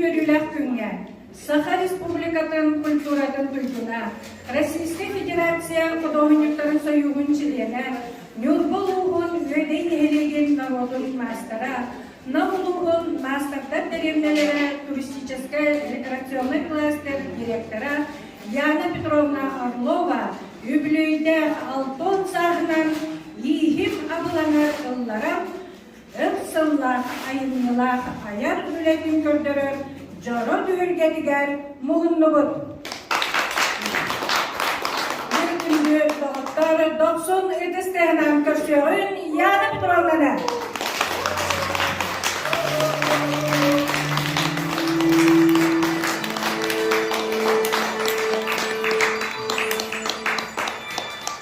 үөрүүлээх күҥҥэ Саха Республикатын культуратын туйгуна, Российскай Федерация худуоһунньуктарын сойууһун чилиэнэ, Ньурба улууһун Үөдэй нэһилиэгин норуотун маастара, Нам улууһун маастардар дэриэбинэлэрэ туристическай рекреационнай кластер директора Яна Петровна Орлова үбүлүөйдээх алтон сааһынан ииһим абылаҥар ылларан өр сыллаах айымньылаах айар үлэтин көрдөрөр дьоро түһүлгэтигэр муһуннубут. Күндү доҕоттор, дохсун ытыс тыаһынан көрсүөҕүн Яна Петровнаны!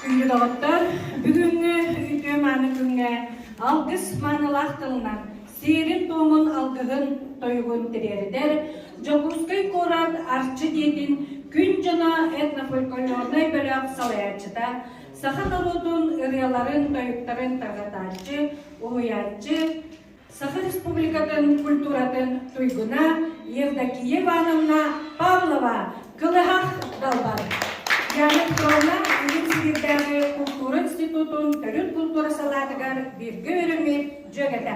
Күндү доҕоттор, бүгүҥҥү үтүө мааны күҥҥэ алгыс маанылаах тылынан сиэрин-туомун алгыһын тойугун тириэрдэр Дьокуускай куорат Арчы дьиэтин Күн дьоно этнофольклорнай бөлөх салайааччыта, саха норуотун ырыаларын, тойуктарын тарҕатааччы, уһуйааччы, Саха Республикатын культуратын туйгуна Евдокия Ивановна Павлова Кылыһах Далбар. Яна Петровна Илин Сибиирдээҕи култуура институтун төрүт култуура салаатыгар бииргэ үөрэммит дьүөгэтэ.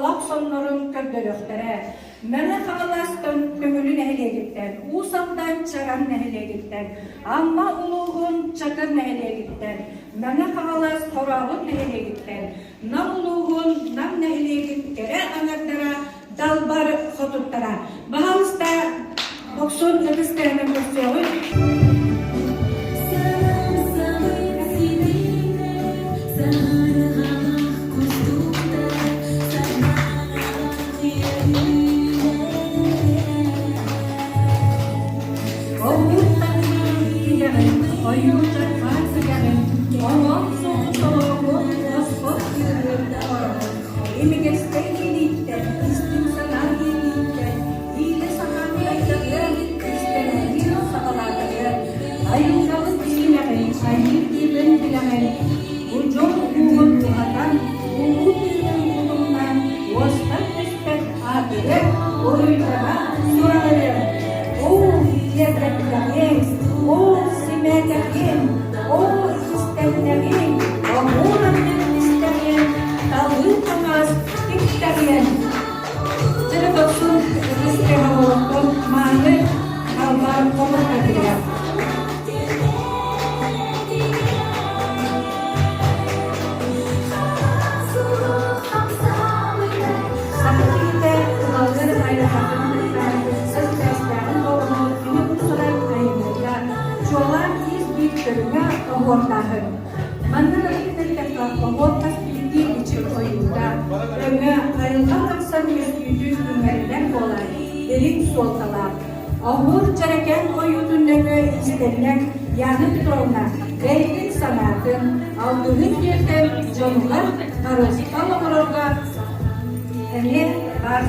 сололоох соннорун көрдөрүөхтэрэ. Мэҥэ Хаҥалас Төҥүлү нэһилиэгиттэн, Уус Алдан Чаран нэһилиэгиттэн, Амма улууһун Чакыр нэһилиэгиттэн, Мэҥэ Хаҥалас Хорообут нэһилиэгиттэн, Нам улууһун Нам нэһилиэгин кэрэ аҥардара Далбар хотуттара. Баһаалыста, боксун ытыс тыаһынан көрсүөҕүн. Оҕур таҥнан тиһэҕин, ойуу дьарҕаа сүгэҕин, оҥон суоҕу солообут босхо кыыһы ороҕун. Имигэстэй илииттэн, истиҥ санаа иэйииттэн, иилэ саҥаан айдаҕыан, истэнэҥҥин саҕалаатаҕыан, айылҕабыт симэҕин, айыы тыынын тилэҕин, удьуор уугун уһатан, улуу тыынын утумнаан, уостан түспэт аатырыа, уруйдана сураҕырыа. Оо, киэргэттэҕиэҥ, оо, симээтэҕиэҥ, оо, истэннэҕиэҥ, оһуор анньан истэҕиэҥ, талыы таҥас тиктэҕиэҥ. Дьэ дохсун ытыс тыаһа мааны халбар хомурҕатыгар. Саха киһитэ тулалыыр айылҕатын кытта ыкса сибээстээҕин оҕону кини уусуран айымньыга, чуолаан иис биир көрүҥэ оһуордааһын. Манна даҕатан эттэххэ, оһуор хас биирдии бичик ойуута, өҥө, айылҕа тахсан үөскүүтүн иҥэринэр буолан, дириҥ суолталаах. Оһуор дьэрэкээн ойуутун нөҥүө иистэнньэҥ Яна Петровна бэйэтин санаатын, алгыһын тиэрдэн дьонугар харысхал оҥорорго эмиэ баар.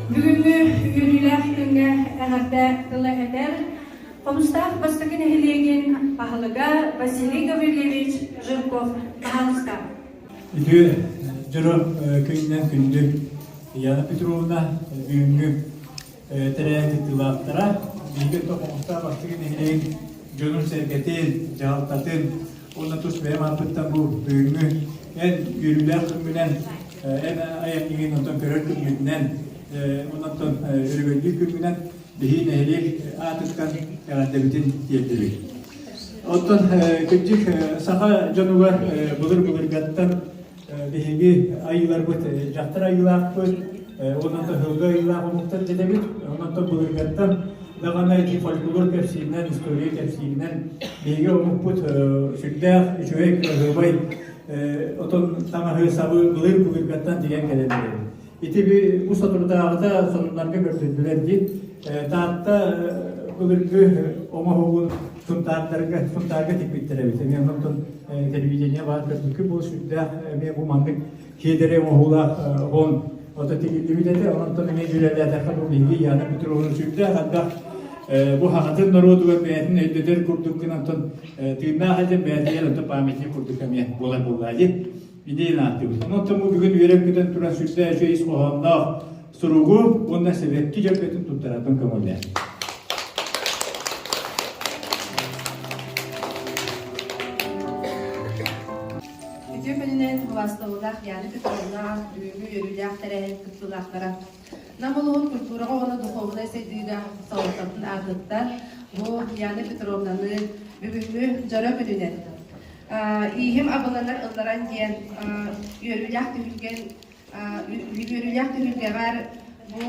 Бүгүҥҥү үөрүүлээх күҥҥэ эҕэрдэ тыла этэр Хомустаах бастакы нэһилиэгин баһылыга Василий Гаврильевич Жирков баһаалыста. Үтүө дьоро күнүнэн күндү Яна Петровна бүгүҥҥү тэрээһин кыттыылаахтара биһиги Хомустаах бастакы нэһилиэгин дьонун-сэргэтин, дьаһалтатын уонна тус бэйэм ааппыттан бу бүгүҥҥү эн үөрүүлээх күҥҥүнэн, эн айымньыгын онтон көрөр күҥҥүтүнэн, онтон өрөгөйдүүр күҥҥүнэн биһи нэһилиэк аатыттан эҕэрдэбитин тиэрдэбит. Оттон кырдьык саха дьонугар былыр-былыргаттан биһиги айыыларбыт дьахтар айыылаахпыт, онон ыһылга айыылаах омуктар дьэтэбит, онон былыргаттан даҕаны ити фольклор кэпсииринэн, история кэпсииринэн биһиги омукпут сүрдээх үчүгэй кыраһыабай отон таҥаһы сабы былыр-былыргаттан тигэн кэлэн эрэбит. Ити бу соторутааҕыта сонуннарга көрдөрдүлэр дии. Таатта былыргы оҥоһугун Сунтаардарга Сунтаарга тикпиттэр эбит. Эмиэ онтон телевидение баар көрбүккү бу сүрдээх эмиэ бу маннык киэдэрэ оҥоһуулаах он ото тигиллибит этэ. Онтон эмиэ дьүрэлээтэххэ бу биһиги Яна Петровна сүрдээх элбэх бу хахатын норуотугар бэйэтин өйдөтөр курдук гынан онтон тыыннаах этин бэйэтигэр онтон памятник курдук эмиэ буолар буоллаа дии. Идеяны ааттыыбыт. Онон бу бүгүн үөрэн-көтөн туран сүрдээх үчүгэй ис хоһоонноох суругу уонна сэбэкки дьөрбөтүн туттарарбын көҥүллээн. Үтүө күнүнэн убаастабыллаах Яна Петровна, бүгүҥҥү үөрүүлээх тэрээһин кыттыылаахтара. Нам улууһун культураҕа уонна духуобунай сайдыыга салалтатын аатыттан бу Яна Петровнаны бүгүҥҥү дьоро күнүнэн Ииһим абыланар ылларан диэн үөрүүлээх түһүлгэн үөрүүлээх түһүлгэҕэр бу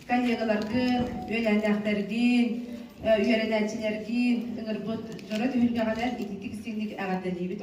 коллегаларгын, үөлээннээхтэргин, үөрэнээччилэргин ыҥырбыт дьоро түһүлгэҕинэн ититик истиҥник эҕэрдэлиибит.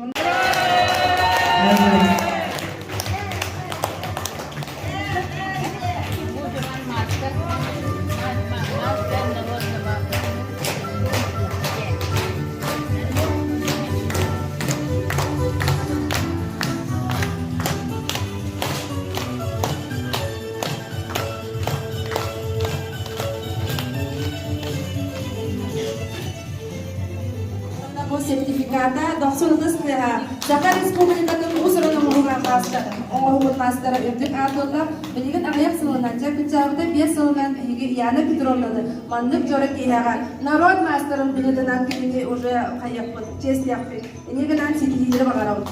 Дохсун ытыс тыаһа Саха Республикатын уус-уран оҥоһугар маастар, оҥоһугун маастара үрдүк аатылла. Билигин аҕыйах сылынан, дьэ кыччаабыта 5 сылынан биһиги Яна Петровнаны маннык дьоро киэһэҕэ народ маастарын быһыытынан кинини уже хайыахпыт, чиэстиэхпит. Инньэ гынан ситиһиилэри баҕарабыт.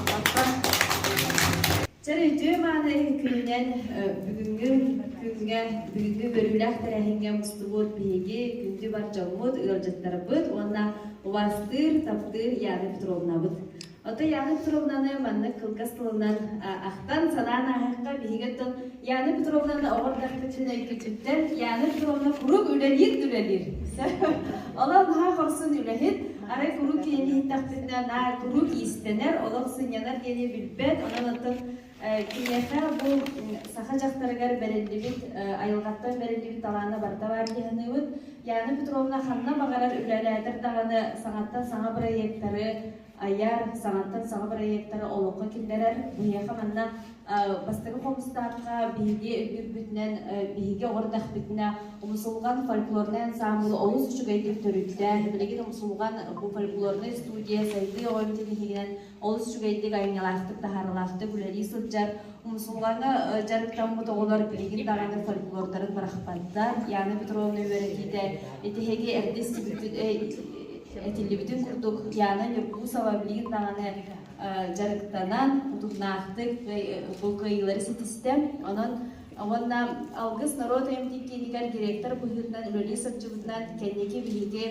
Чэр үтүө мааны күнүнэн бүгүҥҥү күҥҥэ, бүгүҥҥү үөрүүлээх тэрээһиҥҥэ мустубут биһиги күндү бар дьоммут, ыалдьыттарбыт уонна убаастыыр, таптыыр Яна Петровнабыт. Ото Яна Петровнаны маннык кылгас тылынан ахтан, санаан ааһыахха биһиги оттон Яна Петровнаны оҕо эрдэхпитин өйгүтүттэн Яна Петровна куруук үлэлиир үлэлиир. Онон наһаа хорсун үлэһит, арай куруук кинини иһиттэхпитинэ наар куруук иистэнэр, олох сынньанар диэни билбэт, онон оттон киниэхэ бу саха дьахтарыгар бэриллибит, айылҕаттан бэриллибит талаана барыта баар дии саныыбын. Яна Петровна ханна баҕарар үлэлээтэр даҕаны саҥаттан саҥа бырайыактары айар, саҥаттан саҥа бырайыактары олоххо киллэрэр. Биһиэхэ манна бастакы хомустаахха биһиги өйдүүрбүтүнэн, биһиги оҕо эрдэхпитинэ Умсулҕан фольклорнай ансаамбыл олус үчүгэйдик төрүттээн, билигин Умсулҕан бу фольклорнай студия сайдыы оҕонньотун иһигинэн олус үчүгэйдик айымньылаахтык, таһаарыылаахтык үлэлии сылдьар. Умсулҕаҥҥа дьарыктаммыт оҕолор билигин даҕаны фольклордарын бырахпаттар. Яна Петровна үөрэтиитэ итиһиги эрдэ истибиппит этиллибитин курдук Яна Ньургусова билигин даҕаны дьарыктанан, утумнаахтык бу кыайыылары ситистэ. Онон уонна Алгыс норуот эмтиир киинигэр директор быһыытынан үлэлии сылдьыбытынан кэнники биһиги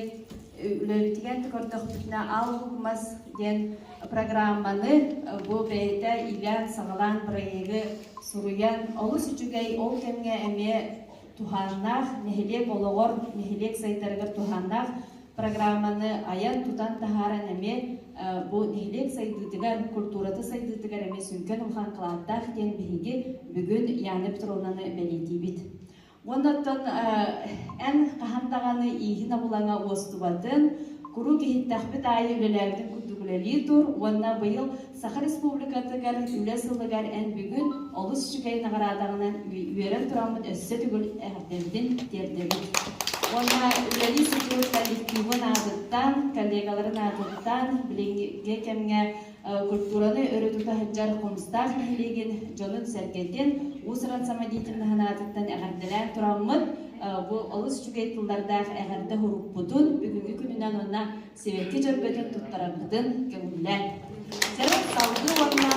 үлэбитигэр көрдөхпүтүнэ Ал Мас диэн программаны бу бэйэтэ иилээн-саҕалаан проегы суруйан олус үчүгэй ол кэмҥэ эмиэ туһааннаах нэһилиэк олоҕор, нэһилиэк сайдарыгар туһааннаах программаны айан-тутан таһааран эмиэ бу нэһилиэк сайдыытыгар, культурата сайдыытыгар эмиэ сүҥкэн улахан кылааттаах диэн биһиги бүгүн Яна Петровнаны бэлиэтиибит. Уонна оттон эн хаһан даҕаны ииһин абылаҥа уостубатын, куруук иһиттэхпит аайы үлэлээбитин курдук үлэлии тур уонна быйыл Саха Республикатыгар үлэ сылыгар эн бүгүн олус үчүгэй наҕараадаҕынан үөрэн тураммыт өссө төгүл эҕэрдэбитин тиэрдэбит. Уонна үлэлии сылдьыбыт коллективын аатыттан, коллегаларын аатыттан билиҥҥи кэмҥэ культураны өрө тута сылдьар Хомустаах нэһилиэгин дьонун-сэргэтин уус-уран самодеятельноһын аатыттан эҕэрдэлээн тураммыт бу олус үчүгэй тыллардаах эҕэрдэ уһуруппутун бүгүҥҥү күнүнэн уонна сибэкки дьөрбөтүн туттарарбытын көҥүллээн. Дьэ, салгыы уонна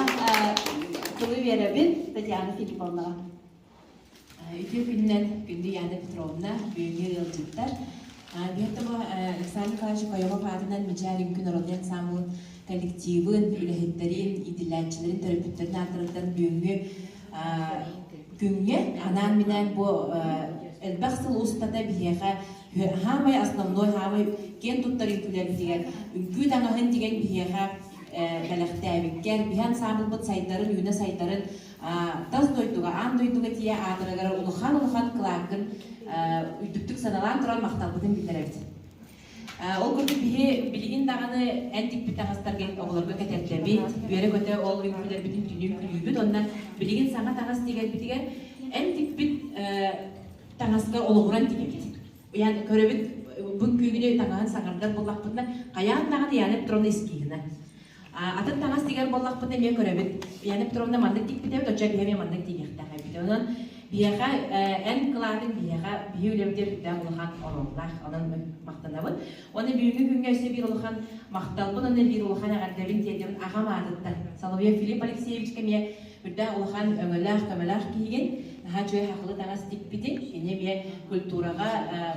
тылы биэрэбин Татьяна Филипповнаҕа. Үтүө күнүнэн күндү Яна Петровна, бүгүҥҥү ыалдьыттар. Биһиэхэ Александр Николаевич Окоемов аатынан Мичээр үҥкүү народнай ансаамбылын коллективын, үлэһиттэрин, иитиллээччилэрин, төрөппүттэрин ааттарыттан бүгүҥҥү күҥҥэ анаан-минээн бу элбэх сыл устата биһиэхэ хаамай основной хаамай киэн туттар үҥкүүлэрбитигэр үҥкүү таҥаһын тигэн биһиэхэ бэлэхтээбиккэр, биһи ансаамбылбыт сайдарын, үүнэ сайдарын тас дойдуга, аан дойдуга тиийэ аатырыгар улахан-улахан кылааккын үрдүктүк саналаан туран махталбытын биллэрэбит. Ол курдук биһи билигин даҕаны эн тикпит таҥастаргын оҕолорго кэтэрдэбит, үөрэ-көтө ол үҥкүүлэрбитин түнүү күлүүбүт уонна билигин саҥа таҥас тигэрбитигэр эн тикпит таҥаска олоҕуран тигэбит. Ян көрөбүт бу үҥкүүгүнү таҥаһын саҥардар буоллахпытына хайаан даҕаны Яна Петровна эскиһина. Атын таҥас тигэр буоллахпытына эмиэ көрөбүт. Яна Петровна маннык тикпит эбит, оччо биһи эмиэ маннык тигиэхтээх эбит. Онон биһиэхэ эн кылаатын биһиэхэ биһи үлэбитигэр сүрдээх улахан оруоллаах. Онон махтанабыт. Уонна бүгүҥҥү күҥҥэ өссө биир улахан махталбын уонна биир улахан эҕэрдэбин тиэрдэбин аҕам аатыттан. Соловьев Филипп Алексеевичка эмиэ үрдээх улахан өҥөлөөх, көмөлөөх киһигин. Наһаа үчүгэй хахылы таҥас тикпитин. Кини эмиэ культураҕа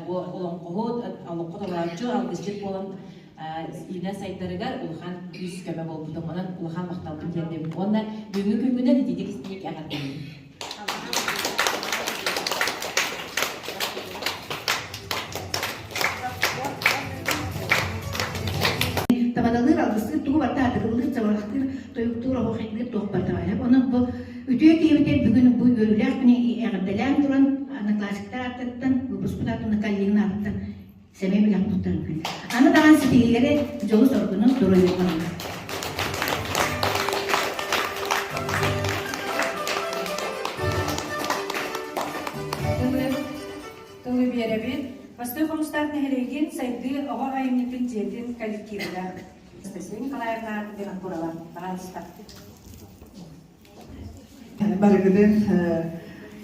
бу олоҥхоһут, олоҥхо толорооччу, алгысчыт буолан иинэ сайдарыгар улахан күүс-көмө буолбутум. Онон улахан махталбын тиэрдэбин. Уонна бүгүҥҥү күҥҥүнэн итиитик истиҥник эҕэрдэлиибин. Табадалыыр, алгыстыыр, тугу барыта атырылыыр, чабырахтыыр, тойуктуур, оһуохайдыыр туох барыта баар. Онон бу үтүө киһибитин бүгүн бу үөрүүлээх күнү эҕэрдэлээн туран одноклассниктар ааттарыттан, выпускут ааттан, коллегин ааттан сэмэй бэлэх туттаран күн. Аны даҕаны ситиһиилэри дьолу-соргуну туруйуоххун. Тылы биэрэбин. Бастыы Хомустаах нэһилиэгин сайдыы оҕо айымньытын дьиэтин коллективыгар. Анастасия Николаевна Винокурова. Пожалуйста. Барыгытын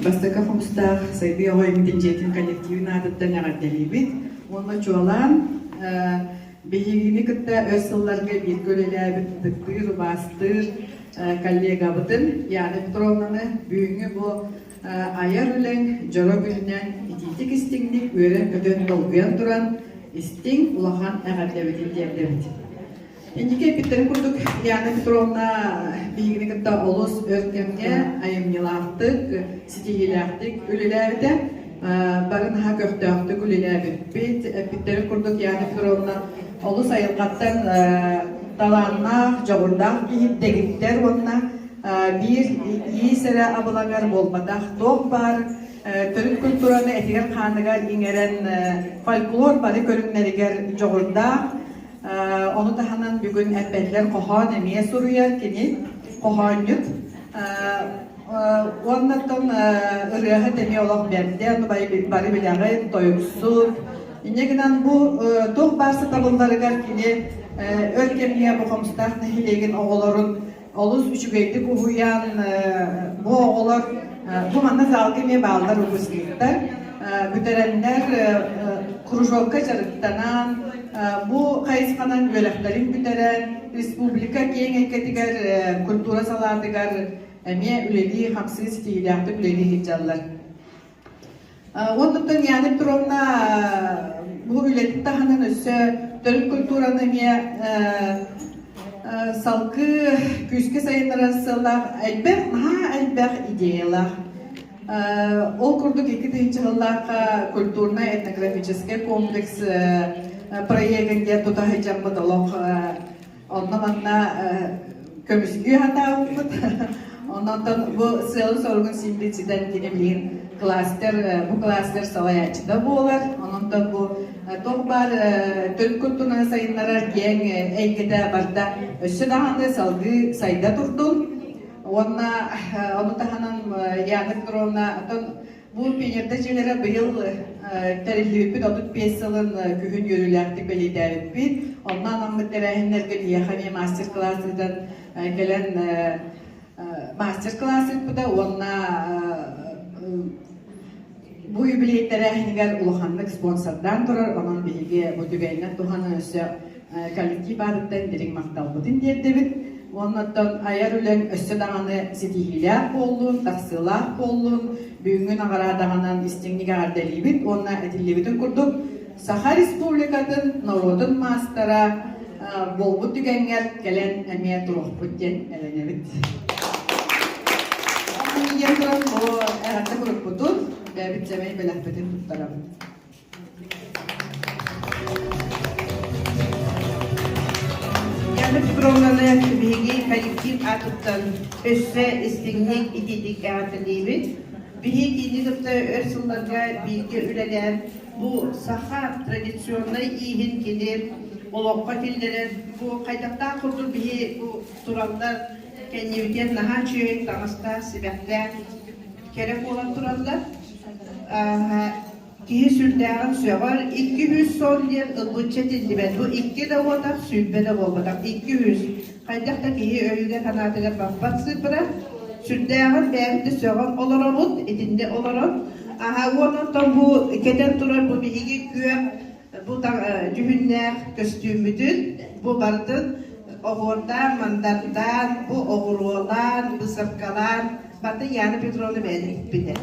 бастакы хомустаах Сайдыы оҕо имитин дьиэтин коллективын аатыттан эҕэрдэлиибит. Уонна чуолаан биһигини кытта өр сылларга бииргэ үлэлээбит ытыктыыр, убаастыыр коллегабытын Яна Петровнаны бүгүҥҥү бу айар үлэҥ дьоро күнүнэн итиитик истиҥник үөрэн-көтөн долгуйан туран истиҥ улахан эҕэрдэбитин тиэрдэбит. Инники эппиттэрин курдук Яна Петровна биһигини кытта олус өр кэмҥэ айымньылаахтык, ситиһиилээхтик үлэлээбитэ. Бары наһаа көхтөөхтүк үлэлээбиппит. Эппиттэрин курдук Яна Петровна олус айылҕаттан талааннаах, дьоҕурдаах киһи дэгиттэр уонна биир иис эрэ абылаҥар буолбатах туох баар төрүт культураны этигэр-хааныгар иҥэрэн фольклор бары көрүҥнэригэр дьоҕурдаах Ону таһынан бүгүн эппэллэр хоһоон эмиэ суруйар кини хоһоонньут. Уоннаттан ырыаһыт эмиэ олох бэрдэ, ону бары билэҕит, тойуксут. Инньэ гынан бу туох баар сатабылларыгар кини өр кэмҥэ бу Хомустаах нэһилиэгин оҕолорун олус үчүгэйдик уһуйан бу оҕолор бу манна залга эмиэ бааллар выпускниктар бүтэрэннэр кружокка дьарыктанан бу хайысханан үөрэхтэрин бүтэрэн республика киэҥ эйгэтигэр культура салаатыгар эмиэ үлэлии хамсыы ситиһиилээхтик үлэлии сылдьаллар. Оннуттан Яна Петровна бу үлэтин таһынан өссө төрүт культураны эмиэ салгыы күүскэ сайыннарар сыаллаах элбэх, наһаа элбэх идеялаах. Ол курдук 2000 сыллаахха культурнай-этнографическай комплекс проегын диэн тута сылдьаммыт олох Онно-манна көмүскүү сатаабыппыт. Онтон бу сыалын-соругун син ситэн кини билигин кластер, бу кластер салайааччыта буолар. Онон бу туох баар төрүт культураны сайыннарар киэҥ эйгэтэ барда өссө даҕаны салгыы сайда турдун. Уонна ону таһынан Яна Петровна оттон Бу пионердар дьиэлэрэ быйыл тэриллибиппит 35 сылын күһүн үөрүүлээхтик бэлиэтээбиппит. Онно анаммыт тэрээһиннэргэ биһиэхэ эмиэ мастер-класс ыытан кэлэн мастер-класс ыыппыта уонна бу юбилей тэрээһинигэр улаханнык спонсордаан турар. Онон биһиги бу түгэнинэн туһанан өссө коллектив аатыттан дириҥ махталбытын тиэрдэбит. Уонна оттон айар үлэҥ өссө даҕаны ситиһиилээх буоллун, тахсыылаах буоллун, бүгүҥҥү наҕараадаҕынан истиҥник эҕэрдэлиибит уонна этиллибитин курдук Саха Республикатын норуотун маастара буолбут түгэҥҥэр кэлэн эмиэ туруохпут диэн эрэнэбит. Диэн туран бу эҕэрдэ курукпутун, бэйэбит сэмэй бэлэхпитин туттарабыт. Яна Петровнаны биһиги коллектив аатыттан өссө истиҥник итиитик эҕэрдэлиибит. Биһиги кини кытта өр сылларга бииргэ үлэлээн, бу саха традиционнай ииһин кини олоххо киллэрэн, бу хайдахтаах курдук биһи бу тураллар кэннибитигэр наһаа үчүгэй таҥастаах, сибэхтээх кэрэ буолан тураллар. Киһи сүрдээҕин сөҕөр, 200 сон диэн ылбычча этиллибэт. Бу икки да уотах, 20 да буолбатах, 200. Хайдах да киһи өйүгэр-санаатыгар баппат сыыппара. Сүрдээҕин бэйэбит да сөҕөн олоробут, итиннэ олорон. Аһа, уонна оттон бу кэтэн турар бу биһиги күөх бу дьүһүннээх көстүүммүтүн бу барытын оһуордаан, мандардаан, бу оҕуруолаан, бысыпкалаан барытын Яна Петровна бэйэтэ иппитэ.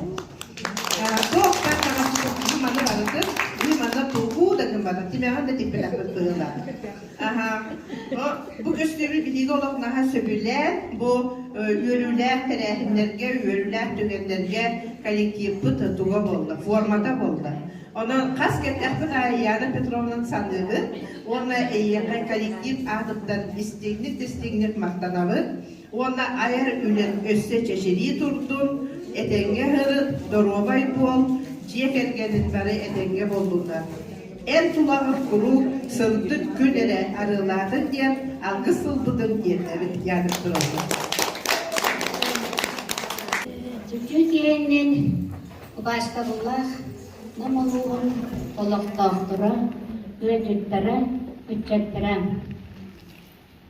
Туох баар таҥаспытын маны барытын бу манна тугу да гыммата тимэҕин да типпэтэхпит быһыылаах. Аһа, бу көстүүмү биһиги олох наһаа сөбүлээн бу үөрүүлээх тэрээһиннэргэ, үөрүүлээх түгэннэргэ коллективпыт туга буолла, формата буолла. Онон хас кэттэхпит аайы Яна Петровнаны саныыбыт уонна эйиэхэ коллектив аатыттан истиҥник-истиҥник махтанабыт. Уонна айар үлэҥ өссө чэчирии турдун, этэҥҥэ сырыт, доруобай буол, дьиэ кэргэнин бары этэҥҥэ буоллуннар. Эн тулаҕын куруук сырдык күн эрэ арыалаатын диэн алгыс ылбытын тиэрдэбит Яна Петровна. Үтүө киһиннин убаастабыллаах Нам улууһун олохтоохторо, ыалдьыттара, ыччаттара.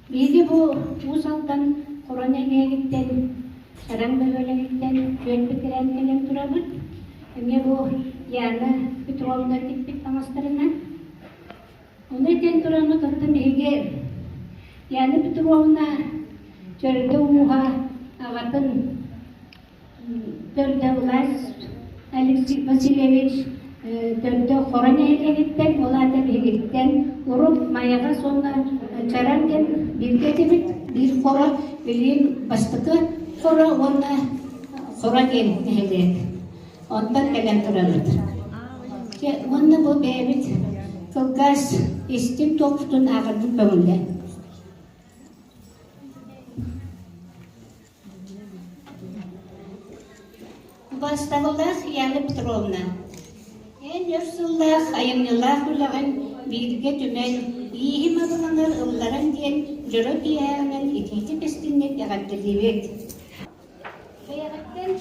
Биһиги бу Уус Алдан Хоро нэһилиэгиттэн, Чараҥ бөһүөлэгиттэн түөлбэ тирээн кэлэн турабыт. Эмиэ бу Яна Петровна тикпит таҥастарынан. Ону этэн тураммыт оттон биһиги Яна Петровна Чөрөтө ууһа аҕатын Төрдө Влас Алексей Васильевич Төрдө Хоро нэһилиэгиттэн, ол аата биһигиттэн урут Майаҕас уонна Чараҥ диэн бииргэ этибит, биир хоро, билигин бастакы хоро уонна Хоро диэн нэһилиэк. Онтон кэлэн турабыт. Дьэ, уонна бу бэйэбит кылгас истиҥ туохпутун ааҕарбыт көҥүллэ. Убаастабыллаах Яна Петровна, эн өр сыллаах айымньылаах үлэҕин бииргэ түмэн, ииһим абылаҥар ылларан диэн дьоро киэһэҕинэн итиитик истиҥник эҕэрдэлиибит. Бэйэҕиттэн,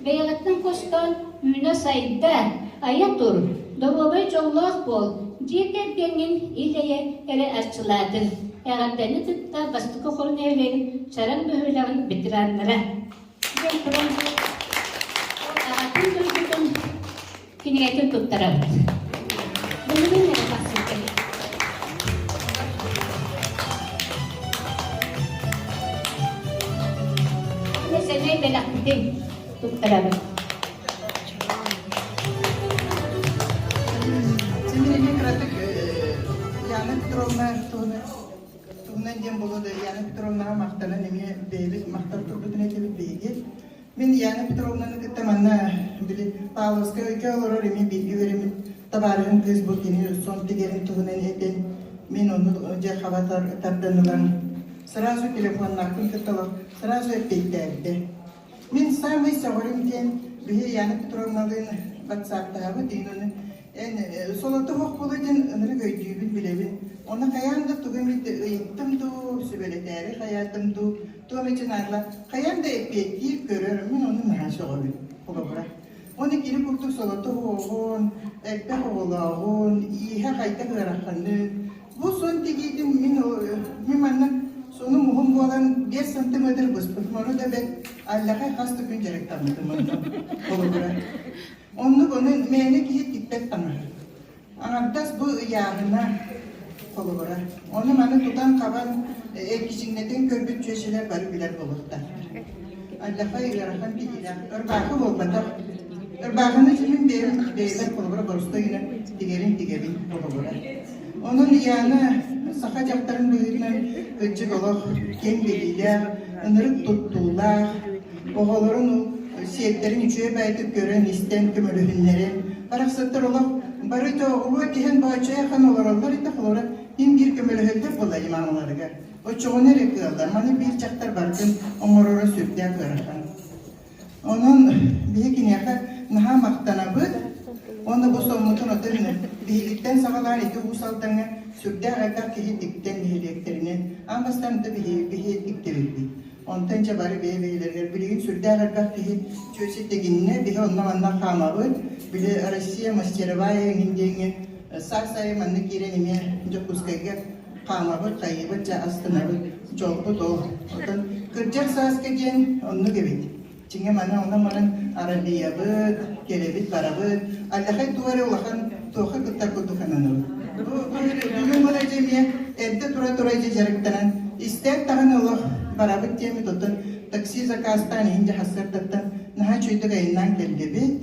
бэйэҕиттэн хостоон үүнэ-сайда, айа тур, доруобай дьоллоох буол, дьиэ кэргэҥҥин ил-эйэ эрэ арчылаатын. Эҕэрдэни кытта бастакы хорун нэһилиэгин Чараҥ бөһүөлэгин ветераннара. Диэн туран аҕатын дойдутун кинигэтин туттарабыт. Билигин эрэ тахсыбыт. Сэмэй бэлэхпитин туттарабыт. Сэминэми кыратык Яна Петровна туһунан диэн буолуо да Яна Петровнаҕа махтанан эмиэ бэйэбит махтал турбутун этибит биһиги. Мин Яна Петровнаны кытта манна били Павловскайга олорор эмиэ бииргэ үөрэммит табаарыһым кыыс бу кини сон тигэрин туһунан этэн мин ону дьэ хаба тардан ылан сразу телефоннаахпын кытта сразу эппиэттээбитэ. Мин саамай сөҕөрүм диэн биһи Яна Петровналыын ватсаптаһабыт иһин ону эн солото суох буолуо диэн ынырык өйдүүбүн билэбин. Ону хайаан да тугу эмит ыйыттым дуу, сүбэлэтээри хайаатым дуу, туом ичи наадала хайаан да эппиэттиир, көрөр, мин ону наһаа сөҕөбүн, холобура. Уонна кини курдук солото суоҕун, элбэх оҕолооҕун, ииһэ хайдах ыараханын, Бу сон тигиитин мин мин манна сонум уһун буолан 5 сантиметр быспытым, ону да бэт аллахай хас да күн дьарыктаммытым онно холобура. Оннук ону мээнэ киһи тикпэт таҥаһа. Аҥардас бу ыйааһына холобура. Ону маны тутан-хабан эргичиҥнэтэн көрбүт чүөчэлэр бары билэр буолуохтаахтар. Аллахай ыарахан тигиилээх ырбаахы буолбатах. Ырбаахыны мин бэйэм бэйэбэр холобура боростуой гына тигэрин тигэбин холобура. Онон Яна саха дьахтарын быһыытынан кырдьык олох киэҥ билиилээх, ынырык туттуулаах, оҕолорун сиэттэрин үчүгэй баайытык көрөн-истэн көмөлөһүннэрэн, барахсаттар олох бары оҕуруо тиһэн бооччойо ахан олороллор этэ, холобура мин биир көмөлөһөллөр буолла маамаларыгар. Оччоҕуна эрэ кыаллар. Маны биир дьахтар барытын оҥороро сүрдээх ыарахан. Онон биһи киниэхэ наһаа махтанабыт уонна бу соммутун отон биһигиттэн саҕалаан ити Уус Алдаҥҥа сүрдээх элбэх киһи тиктэн нэһилиэктэринэн аан бастаан да биһи биһи тиктэрбит. Онтон дьэ бары бэйэ-бэйэлэригэр билигин сүрдээх элбэх киһи чүөчэ тигиннэ, биһи онно-манна хаамабыт. Били Россия мастеровая эҥин диэҥҥэ саас аайы манна киирэн эмиэ Дьокуускайга хаамабыт, хайыыбыт, дьэ астынабыт, дьолбут ол. Оттон кырдьар сааска диэн оннук эбит. Дьиҥэ маны онон-манан аралыйабыт, кэлэбит, барабыт. Аллахай туох эрэ улахан туохха кыттар курдук сананабыт. Бу бүгүн була дьэ эмиэ эрдэ тура-тура дьэ дьарыктанан истээт даҕаны олох барабыт диэммит оттон такси заказтаан иһин дьэ сарсыардаттан наһаа үчүгэйдик айаннаан кэллибит.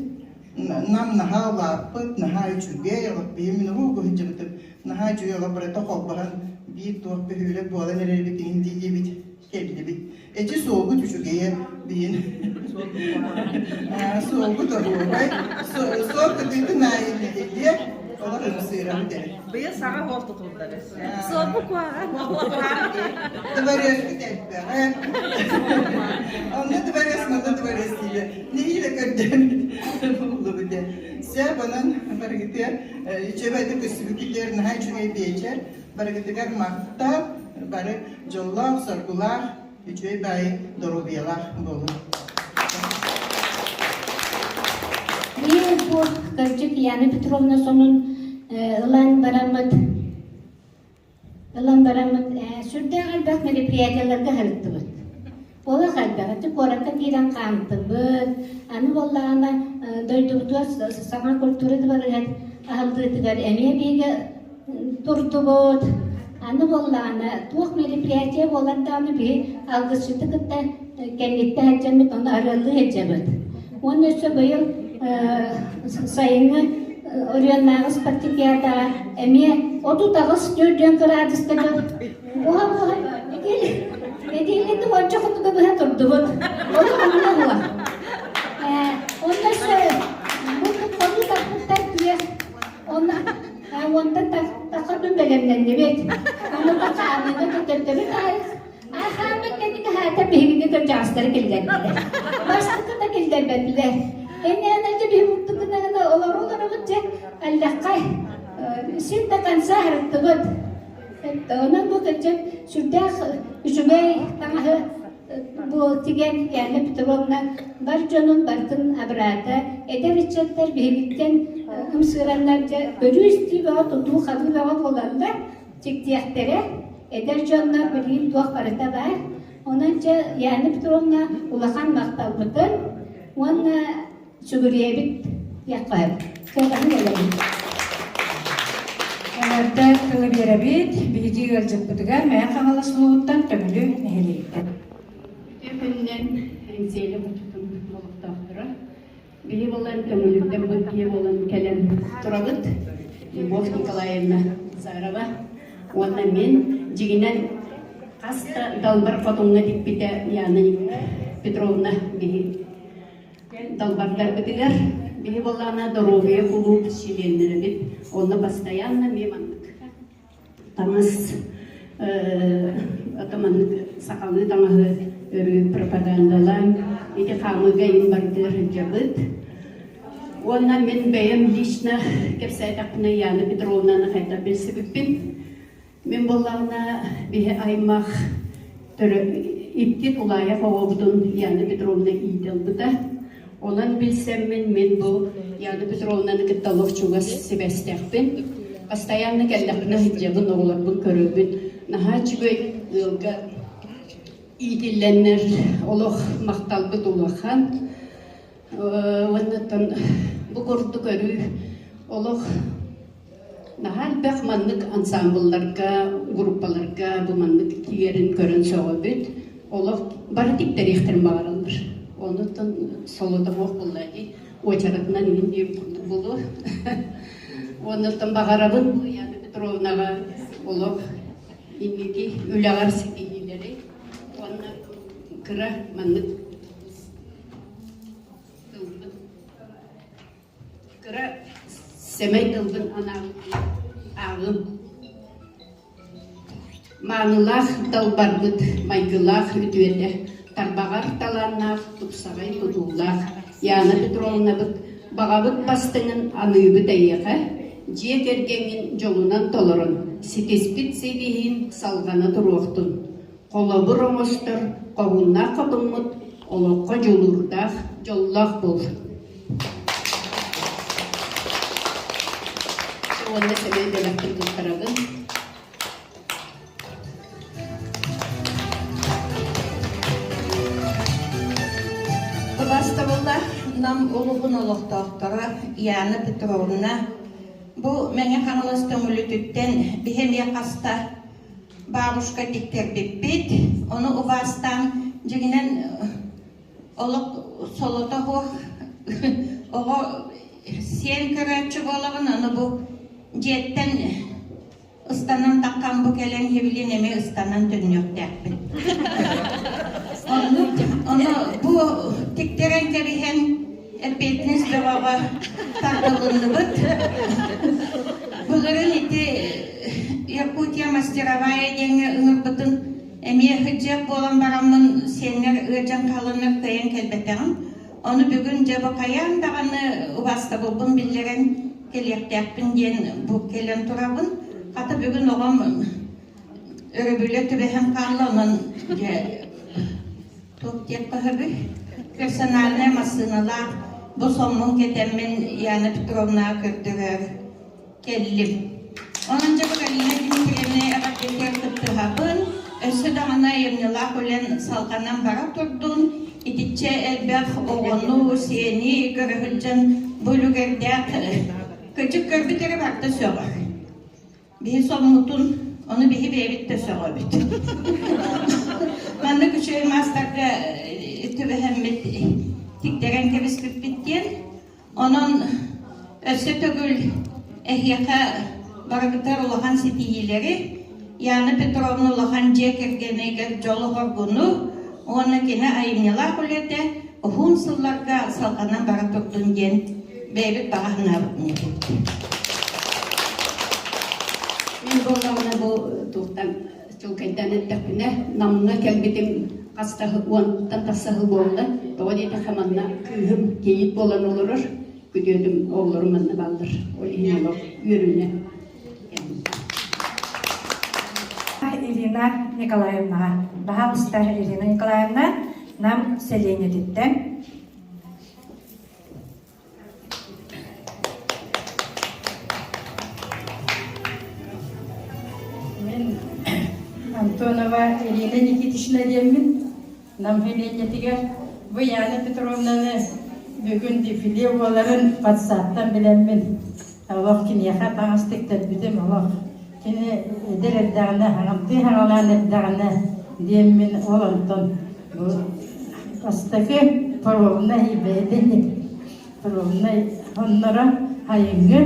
Нам наһаа улааппыт, наһаа үчүгэй, олох биһи мин уһук сылдьыбытым наһаа үчүгэй олох барыта холбоһон биир туох бөһүөлэк буолан эрэрбит иһин дии-диибит кэллибит. Эчи суолгут үчүгэйэ биин. Суолгут оһуобай, суол кытыытын аайы нэһилиэк олох ымсыырабыт эрэ. Быйыл саҥа суол тутуллар өссө. Суолбу куһаҕан. Дворецкий элбэҕэ. Онно дворец, манна дворец дииллэр. Нэһиилэ көрдөөн буллубут ээ. Сөп, онон барыгытыгар үчүгэйдик көстүбүккүтүгэр наһаа үчүгэй биэчэр. Барыгытыгар махтал, бары дьоллоох, соргулаах, үчүгэй баайы доруобуйалаах буолун. Биир бу кырдьык Яна Петровна сонун ылан бараммыт. Ылан бараммыт сүрдээх элбэх мероприятиеларга сырыттыбыт. Олох элбэх. Ити куоракка киирэн хаамтыбыт. Аны буоллаҕына дойдубутугар саҥа культура дыбарыгар аһыллыытыгар эмиэ бииргэ турдубут. Аны буоллаҕына туох мероприятие буолар даҕаны биһи алгысчыты кытта кэнниттэн сылдьаммыт ону арыаллыы сылдьабыт. Уонна өссө быйыл сайыҥҥы Орионнааҕы спартакиадаҕа эмиэ 38 төрдүөн кыраадыска дьон уһа-уһа нэдиэлэни уонча хонуга быһа турдубут. Олох онно уһа. Онно өссө бу хонуу тахпыттар күөх онно уонтан тахха күн бэлэмнэннибит. Онно хаамыыга төттөрү Хааммыт кэнники хаата биһигини кырдьаҕастары киллэрдилэр. Бастакы да киллэрбэтилэр. Эннээнэдьэ биһи муттукунагына олору олоробут дьэ аллахха син да конца харыттыбыт. Онон бу кырдьык сүрдээх үчүгэй таҥаһы бу тигэн Яна Петровна бар дьонун барытын абыраата. Эдэр ыччаттар биһигиттэн ымсыыраннар дьэ көрүү-истии бөҕө тутуу-хабыы бөҕө буолаллар. Чигдиэхтэрэ, эдэр дьоннор билигин туох барыта баар. Онон дьэ Яна Петровна улахан махталбытын уонна сүгүрүйэбит диэххэ сөп. Кыаҕаһын ылабыт. Эҕэрдэ тылы биэрэбит. Биһиги ыалдьыппытыгар Мэҥэ Хаҥалас улууһуттан Төҥүлү нэһилиэгиттэн. Үтүө күнүнэн Эҥсиэли хочотун олохтоохторо Били буолан Төҥүлүттэн бу буолан кэлэн турабыт. Любовь Николаевна Захарова уонна мин дьиҥинэн хас да далбар хотуҥҥа тикпитэ Яна Петровна биһи далбардарбытыгар биһи буоллаҕына доруобуйа кулууп чилиэннэрэбит онно постоянно эмиэ маннык таҥас маннык сахалыы таҥаһы өрүү пропагандалаан ити хаамыыга иһин бардыар сылдьабыт. Уонна мин бэйэм лично кэпсээтэхпинэ Яна Петровнаны хайдах билсибиппин. Мин буоллаҕына биһи аймах икки тулаайах оҕобутун Яна Петровна иитэ ылбыта. Онон билсэммин мин бу Яна Петровнаны кытта олох чугас сибээстээхпин. Постоянно кэллэхпинэ сылдьабын, оҕолорбун көрөбүн. Наһаа үчүгэй ыалга иитиллэннэр олох махталбыт улахан. Уонна бу курдук өрүү олох Наһаа элбэх маннык ансаамбылларга, группаларга бу маннык тиийэрин көрөн сөҕөбүт. Олох бары тиктэриэхтэрин баҕараллар. Онуттан солото суох буолла дии. Уочаратынан иһин диэн курдук буолуо. Оннуттан баҕарабын бу Яна Петровнаҕа олох инники үлэҕэр ситиһиилэри уонна кыра маннык тылбын Кыра сэмэй тылбын ааҕым. Маанылаах далбарбыт, майгылаах үтүөтэ, тарбаҕар талааннаах, тупсаҕай тутуулаах Яна Петровнабыт баҕабыт бастыҥын аныыбыт эйиэхэ, дьиэ кэргэҥҥин дьолунан толорон, ситиспит ситиһиин салҕана туруохтун. Холобур оҥостор хоһууннаах хотуммут олоххо дьулуурдаах, дьоллоох буол. Уонна сэмэй бэлэхпин туттарабын. Убастабыллаах Нам улууһун олохтоохторо Яна Петровна бу Мэҥэ Хаҥалас Төҥүлүтүттэн биһи эмиэ хаста бабушка тиктэрбиппит. Ону убаастаан дьиҥинэн олох солото суох оҕо сиэн көрөөччү буолаҕын, аны бу дьиэттэн ыстанан таххан бу кэлэн иһибилин эмиэ ыстанан төннүөхтээхпин. Оннук, ону бу тиктэрэн кэбиһэн эппиэтинэс бөҕөҕө тардылынныбыт. Былырыын ити Якутия мастеровая диэҥҥэ ыҥырбытын эмиэ сылдьыах буолан бараммын сиэннэр ыалдьан хааланнар кыайан кэлбэтэҕим. Ону бүгүн дьэ бу хайаан даҕаны убаастабылбын биллэрэн кэлиэхтээхпин диэн бу кэлэн турабын. Хата бүгүн оҕом өрөбүлэ түбэһэн хаалла, онон дьэ туох диэххэ сөбүй? Персональнай массыыналаах бу соммун кэтэммин Яна Петровнаҕа көрдөрөөр кэллим. Онон дьэ бу Галина Дмитриевна эҕэрдэтин. үлэтигэр кыттыһабын. Өссө даҕаны айымньылаах үлэн салҕанан бара турдун. Итиччэ элбэх оҕону, сиэни көрө сылдьан бу үлүгэрдээх кырдьык көрбүт эрэ барыта сөҕөр. Биһи соммутун, ону биһи бэйэбит да сөҕөбүт. Маннык үчүгэй маастарга түбэһэммит тиктэрэн кэбиспиппит диэн. Онон өссө төгүл эһиэхэ барыгытар улахан ситиһиилэри, Яна Петровна улахан дьиэ кэргэнигэр дьолу-соргуну уонна кини айымньылаах үлэтэ уһун сылларга салҕанан бара турдун диэн бэйэбит баҕа санаабытын этэбит. Мин буоллаҕына бу туохтан чуолкайдаан эттэхпинэ, Намҥа кэлбитим хас да уонтан тахса сыл буолла. Тоҕо диэтэххэ манна кыыһым кийиит буолан олорор, күтүөтүм оҕолорум манна бааллар. Ол иһин олох үөрүүнэ Ирина Николаевнаҕа. Баһаалыста Ирина Николаевна Нам сэлиэнньэтиттэн. Мин Антонова Ирина Никитична диэммин Нам сэлиэнньэтигэр бу Яна Петровнаны бүгүн дефиле буоларын ватсаптан билэммин олох киниэхэ таҥас тиктэрбитим олох кини эдэр эрдэҕинэ хаҥамтыы хаҥалаан эрдэҕинэ диэммин ол онтон бу бастакы пробнай бэйэтин пробнай онноро айыҥҥы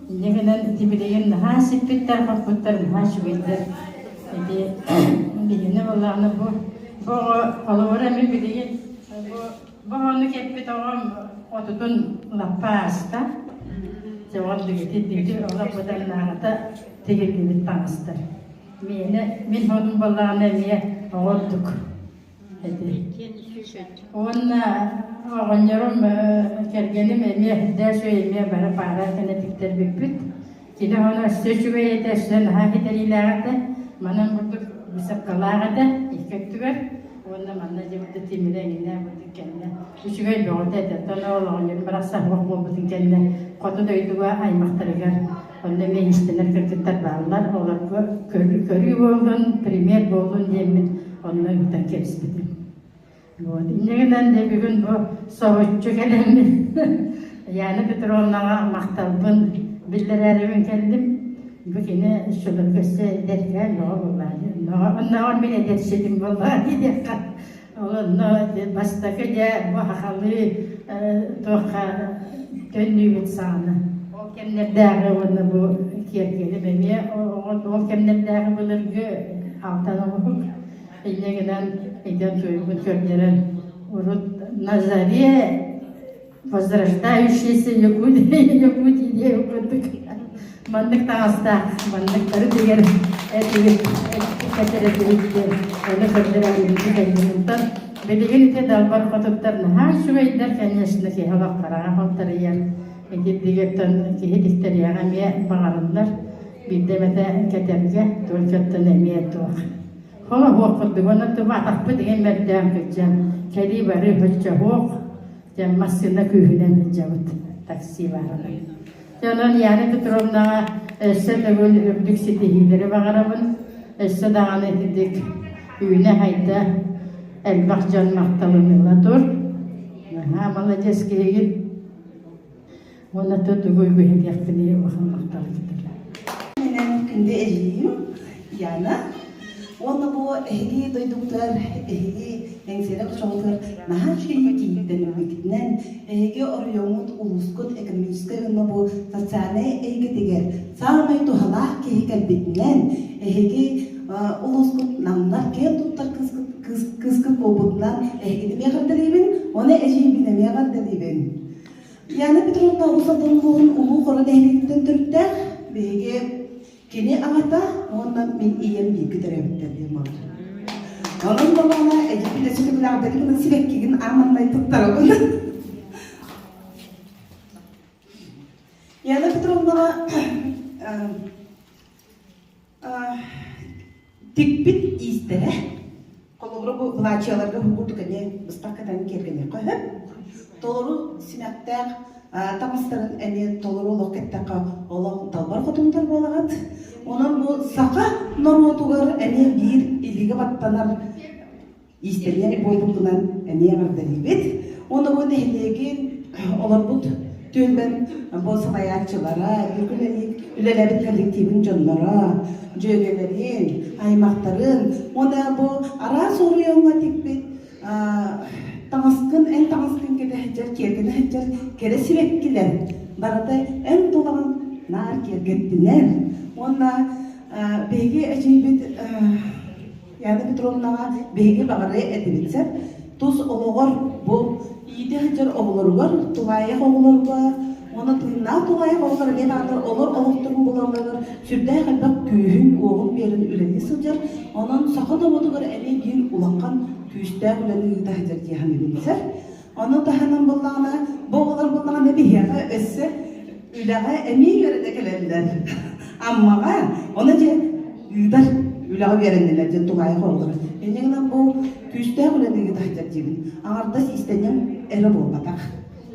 инньэ гынан ити билигин наһаа сиппиттэр хоппуттар наһаа үчүгэйдэр ити биһини буоллаҕына бу бу оҕо холобура мин билигин бу бу оҕону кэппит оҕом отутун лаппа ааста дьэ ол дигити дигити олох быданнааҕыта тигиллибит таҥастар миэнэ мин онум буоллаҕына эмиэ оҕо ордук Уонна оҕонньорум кэргэним эмиэ үрдээх үчүгэй эмиэ бары паара гына тиктэрбиппит. Кини ону өссө үчүгэй этэ, өссө наһаа кэтэриилээх этэ. Манан курдук быысапкалаах этэ икки өттүгэр. Уонна манна дьэ бурдук тимирэ эҥинэ бурдук кэннэ үчүгэй бөҕөтө этэ. Оттон ол оҕонньорум барахсан суох буолбутун кэннэ хоту дойдуга аймахтарыгар Онно эмиэ иистэнэр кыргыттар бааллар, олорго көрүү буоллун, пример буоллун диэммин онно ыытан кэбиспитим. Вот. Инньэ гынан дьэ бүгүн бу соһуччу кэлэммин Яна Петровнаҕа махталбын биллэрээрибин кэллим. Бу кини шуларга өссө эдэркээн бөҕө буоллаа. Оннооҕор мин эдэрситим буоллаа диэххэ. Онно бастакы дьэ бу сахалыы туохха төннүүбүт саҕана. Ол кэмнэрдээҕи уонна бу киэргэлим эмиэ ол кэмнэрдээҕи былыргы алтан оҥоһук. Инньэ гынан итэн туйгун көрдөрөн урут на заре возрождающийся Якутия, Якутия диэн курдук маннык таҥастаах, манныктары тигэр этибит, кэтэр этибит диэн ону көрдөрөн кэллим. Билигин ити далбар хотуттар наһаа үчүгэйдэр, конечно, киһи олох хараҕа халтарыйар. Итирдигиттэн киһи тиктэриэҕэ эмиэ баҕарыллар. Биирдэ эмэтэ кэтэргэ, только эмиэ туох. Холоһуох курдук, онон туба атахпыт иҥэн мэрдээн кырдьан, кэлии бары хоччоһуох, Дьэ, массыына күүһүнэн сылдьабыт, такси баарынан. Дьэ, онон Яна Петровнаҕа өссө төгүл үрдүк ситиһиилэри баҕарабын. Өссө даҕаны итинник үүнэ-хайда элбэх дьон махталын ыла тур. Наһаа маладьыас киһигин. Уонна тугу үгүһүтүөхпүнүй улахан махтал кытары. Менен күндү эдьиийим Яна. Уонна бу эһиги дойдубутугар, эһиги Эҥсиэли хочоҕутугар наһаа үчүгэй кийииттэнэрбитинэн, эһиги оройуоҥҥут, улуускут экономическай уонна бу социальнай эйгэтигэр саамай туһалаах киһи кэлбитинэн, эһиги улуускут намнар киэн туттар кыыскыт буолбутунан эһигини эмиэ эҕэрдэлиибин уонна эдьиийбин эмиэ эҕэрдэлиибин. Яна Петровна Уус Алдан улууһун Улуу Хоро нэһилиэгиттэн төрүттээх. Биһиги кини аҕата уонна мин ийэм бииргэ төрөөбүттэр диэн буолар. Онон буоллаҕына эдьиийбит өссө төгүл гынан сибэккигин аан маҥнай туттарабын. Яна Петровнаҕа Тикпит иистэрэ, холобура бу былаачыйаларга курдук эмиэ быстах кэтэн киэргэниэххэ сөп. Толору симэхтээх таҥастарын эмиэ толору олох кэттэххэ олох далбар хотунтар буолаҕыт. Онон бу саха норуотугар эмиэ биир илиигэ баттанар иистэнньэҥ буолбутунан эмиэ эҕэрдэлиибит. Уонна бу нэһилиэгин олорбут түөлбэн бу салайааччылара, үлэлээбит коллективын дьонноро, дьүөгэлэрин, аймахтарын уонна бу араас оройуоҥҥа тикпит таҥаскын, эн таҥаскын кэтэ сылдьар, киэргэнэ сылдьар кэрэ сибэккилэр барыта эн тулаҕын наар киэргэттинэр. Уонна биһиги эдьиийбит Яна Петровнаҕа биһиги баҕарыа этибит сөп. Тус олоҕор бу иитэ сылдьар оҕолоругар, тулаайах оҕолорго уонна тыыннаах тулаайах оҕолор эмиэ даҕаны олор олохторун булалларыгар сүрдээх элбэх күүһүн-уоҕун биэрэн үлэлии сылдьар. Онон саха норуотугар эмиэ биир улахан күүстээх үлэни ыыта сылдьар дии саныыбын сөп. Ону таһынан буллаҕына, бу оҕолор буллаҕына биһиэхэ өссө үлэҕэ эмиэ үөрэнэ кэлэллэр. Аммаҕа, ону дьэ ыытар үлэҕэ үөрэннилэр диэн тулаайах оҕолор. Инньэ гынан бу күүстээх үлэни ыыта сылдьар диибин. Аҥардас иистэнньэҥ эрэ буолбатах.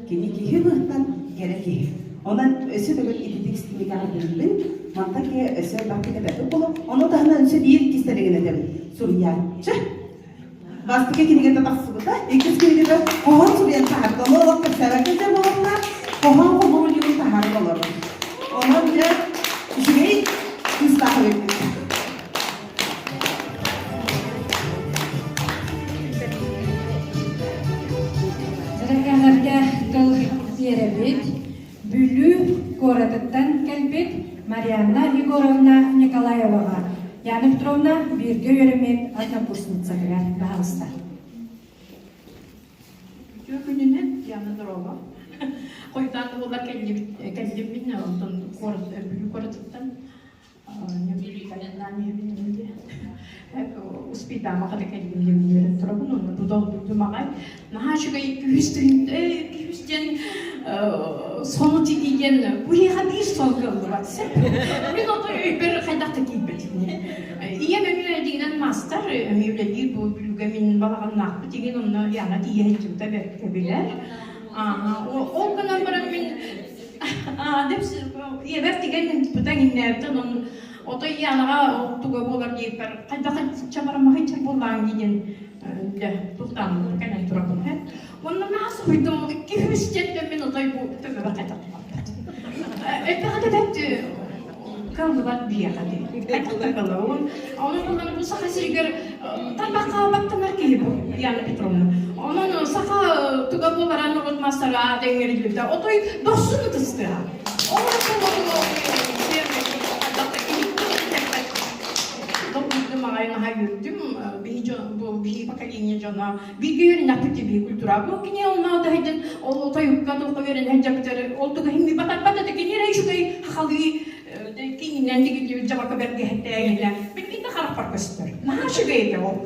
Кини киһи быһыытынан кэрэ киһи. Онон өссө төгүл ититик истиҥник эҕэрдэлиибин. Мантан киһи өссө элбэхтик эппэппит буолуо. Ону таһынан өссө биир кистэлэҥин этэбин. Суруйааччы Бастакы кинигэтэ тахсыбыта, иккис кинигэтэ хоһоон суруйан таһаарда. Ону олох кэпсээбэккэ дьэ буолла, хоһоон хомуурунньугун таһааран олорор. Онон дьэ үчүгэй кыыстаах эбиппит. Дьарыкаанарга тыл биэрэбит. Бүлүү куоратыттан кэлбит Марианна Егоровна Николаеваҕа Яна Петровна бииргэ үөрэммит однокурсницатыгар баһаалыста. Үтүө күнүнэн Яна Здорова. Хойутаан да буоллар кэллим мин онтон куорат Бүлүү куоратыттан Успейдаама хата кэллим диэн үөрэн турабын онно бу долгуйдум аҕай наһаа үчүгэй күһүс күһүс диэн сону тигии диэн бу иһиэхэ биир сон кыаллыбат сөп мин ото өйбөр хайдах да киирбэт ийэм эмиэ дигинэн маастар эмиэ үлэлиир бу бүлүүгэ мин балаҕаннаахпыт игин онно Яна тиийэ сылдьыбыта бэркэ билэр ол гынан баран мин Ийэбэр тигэн бытаҥ иҥнээбитин онно отой Янаҕа туга буолар диэбиппэр хайдах чабарамахай буоллааҥ дии диэн дьэ тултаан кэлэн турабын һэ. Онно наһаа соһуйдум 200 диэттэн мин отой бу төбөбө хайдах туппаппат. Элбэҕи да бэрт кыаллыбат биһиэхэ дии. Хайдах да кыаллыбат. Онон буллан бу Саха сиригэр тарбахха баттанар киһи бу Яна Петровна. Онон саха туга буоларан норуот маастара дэҥҥэриллибитэ. Отой дохсун ытыстыа. Ол маҕай наһаа үөрдүм. Биһи дьон бу биһи поколение дьоно бииргэ үөрэннэхпит биһи культура. Бу кини онно даһайдын ол тойукка туохха үөрэнэн дьабытар ол туга химми батарбат это кини эрэ үчүгэй хахалыы кининэн тигиллибит дьабака бэргэһэттээгинэ билигин да харахпар көстөр. Наһаа үчүгэй этэ ол.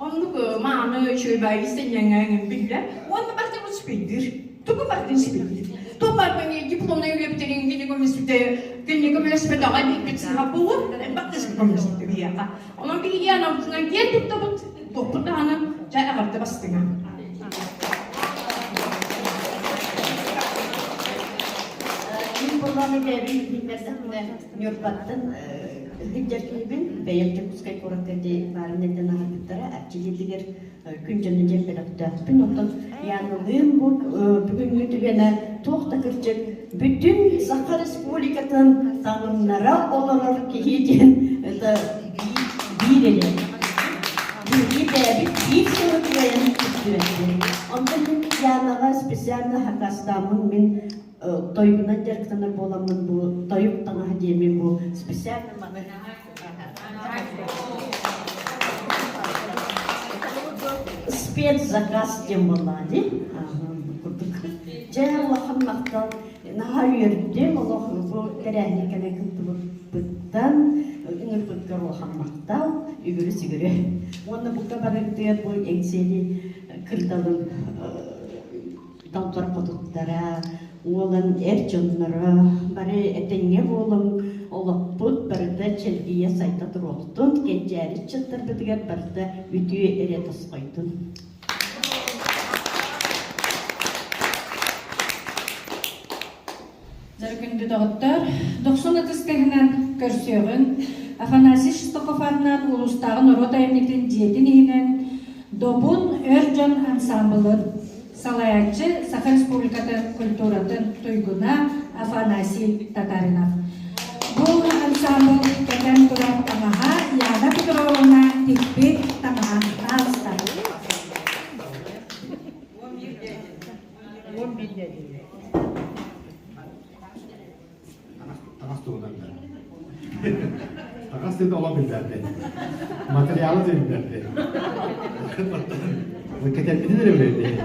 Оннук мааны үчүгэй баай истэнньэҥҥэ биллэр. Уонна барыта успейдыыр. Тугу барытын сибилиир. Туох барытын дипломнай үлэбитин кини көмүспүтэ, кини көмөлөспөтөҕө биирбит сыһа буолуо, элбэх да көмөлөспүтэ биһиэхэ. Онон биһиги анабытынан киэн туттабыт, туохпут даҕаны дьэ эҕэрдэ бастыҥа. Мин буоллаҕына бэйэбин билиннэрдэхпинэ Ньурбаттан сылдьар киһибин, бэйэм Дьокуускай куоракка дии баарын этэн аһарбыттара, Арчы дьиэтигэр күн дьоно диэн бөлөхтөөхпүн. Оттон Яналыын бу бүгүҥҥү түгэнэ туох да кырдьык бүтүн Саха Республикатын таҥыннара олорор киһи диэн это биир эрэ. Биһиги бэйэбит биир сылы кыайан түстүбэппит. Онтон мин Янаҕа специально хакастааммын мин тойугунан дьарыктанар буоламмын бу тойук таҥаһа диэммин бу специально маны спецзаказ диэн буоллаҕа дии курдук дьэ улахан махтал наһаа үөрдүм олох бу тэрээһини кэлэн кыттыбыппыттан ыҥырбыккар улахан махтал үгүрү сүгүрү уонна бука барыгытыгар бу Эҥсиэли кырдалын далбар хотуттара, уолан эр дьонноро бары этэҥҥэ буолуҥ, олохпут барыта чэлгийэ сайда туруохтун, кэнчээри ыччаттарбытыгар барыта үтүө эрэ тосхойдун. Дьэ күндү. Күндү доҕоттор, дохсун ытыс тыаһынан көрсүөҕүҥ Афанасий Шестаков аатынан улуустааҕы норуот айымньытын дьиэтин иһинэн Добун өр дьон ансаамбылын салайааччы Саха Республикатын культуратын туйгуна Афанасий Татаринов. Бу ансаамбыл кэтэн турар таҥаһа Яна Петровна тикпит таҥаһа таҕыста. Таҥас туһунан да. Таҥас диэн олох билбэппин. Материалы да билбэппин. Кэтэрбитин эрэ билэбин.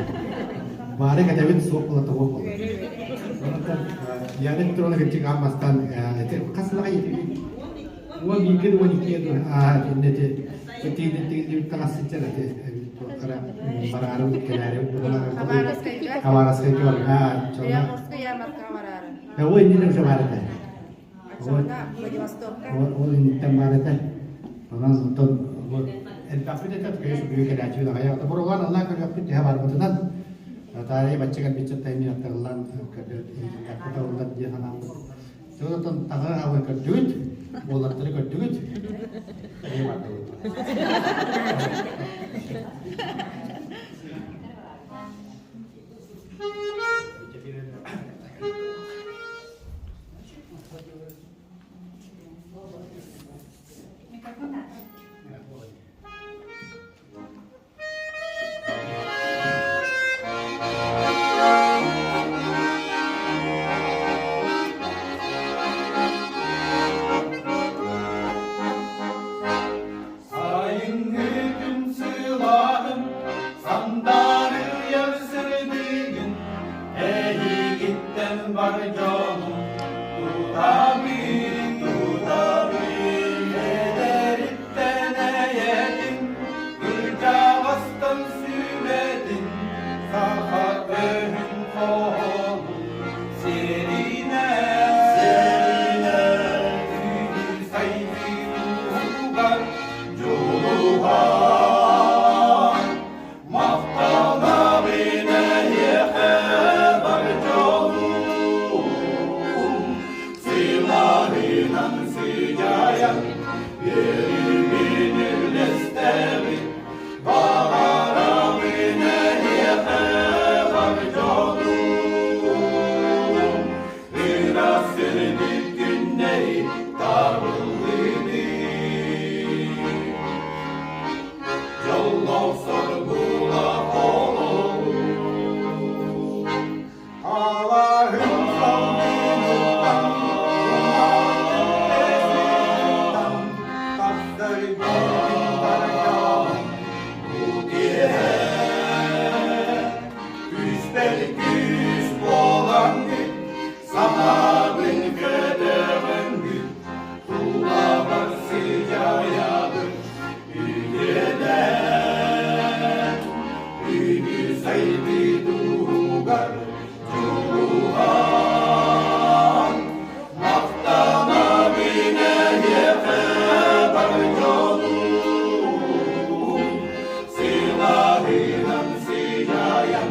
Баары кэтэбин суох буола тоҕо буолар. Онтон Яна Петровна кырдьык аан бастаан хас сылаҕа иитибит? 11 12 аа иннэ ити таҥас сылдьар ити туохтара бараары кэлээри Хабаровскайга барга Приморская ярмаркаҕа бараары. Ол иннинэ уже баар этэ. Оччоҕуна Владивостокка. Ол инниттэн баар этэ. Онон онтон элбэхпит этэ көйүс бүгү кэлээччибит аҕайах. Боролаан аллаа көрүөхпүт төһө барбытынан таайы бачча кэлбиччэ тайми аттарыллан көрдөт иһитиннэхпит оллар дии санааммыт. Онтон таҕы аҕай көрдүгүт, уолаттары көрдүгүт. Эйэ бардыбыт. Сайыҥҥы күн сылааһын, сандаарыйар сырдыгын, эйигиттэн бар дьонум тутабын, тутабын. Эдэриттэн эйэтин, кырдьаҕастан сүбэтин, саха өһүн хоһоонун сиэринэн, сиэринэн үүнүү сайдыы туһугар Дьулуһан, махтанабын эһиэхэ бар дьолум, сылаһынан сыдьаайан, үөрүүбүн үллэстэбин, баҕарабын эһиэхэ бар дьолум, ыраас сырдык күннэри табыллыыны. Дьоллоох соргулаах олоҕу Алаһын салгыныттан, умнаҕын тахсар биирин бардаҕын бу киэһэ Күүспэр күүс буолаҥҥыт, санаабын көтөҕөҥҥүт, тулабар сыдьаайабыт үтүөнэн. Үүнүү сайдыы туһугар дьулуһан, махтанабын эһиэхэ бар дьонум, сылаһынан сыдьаайан,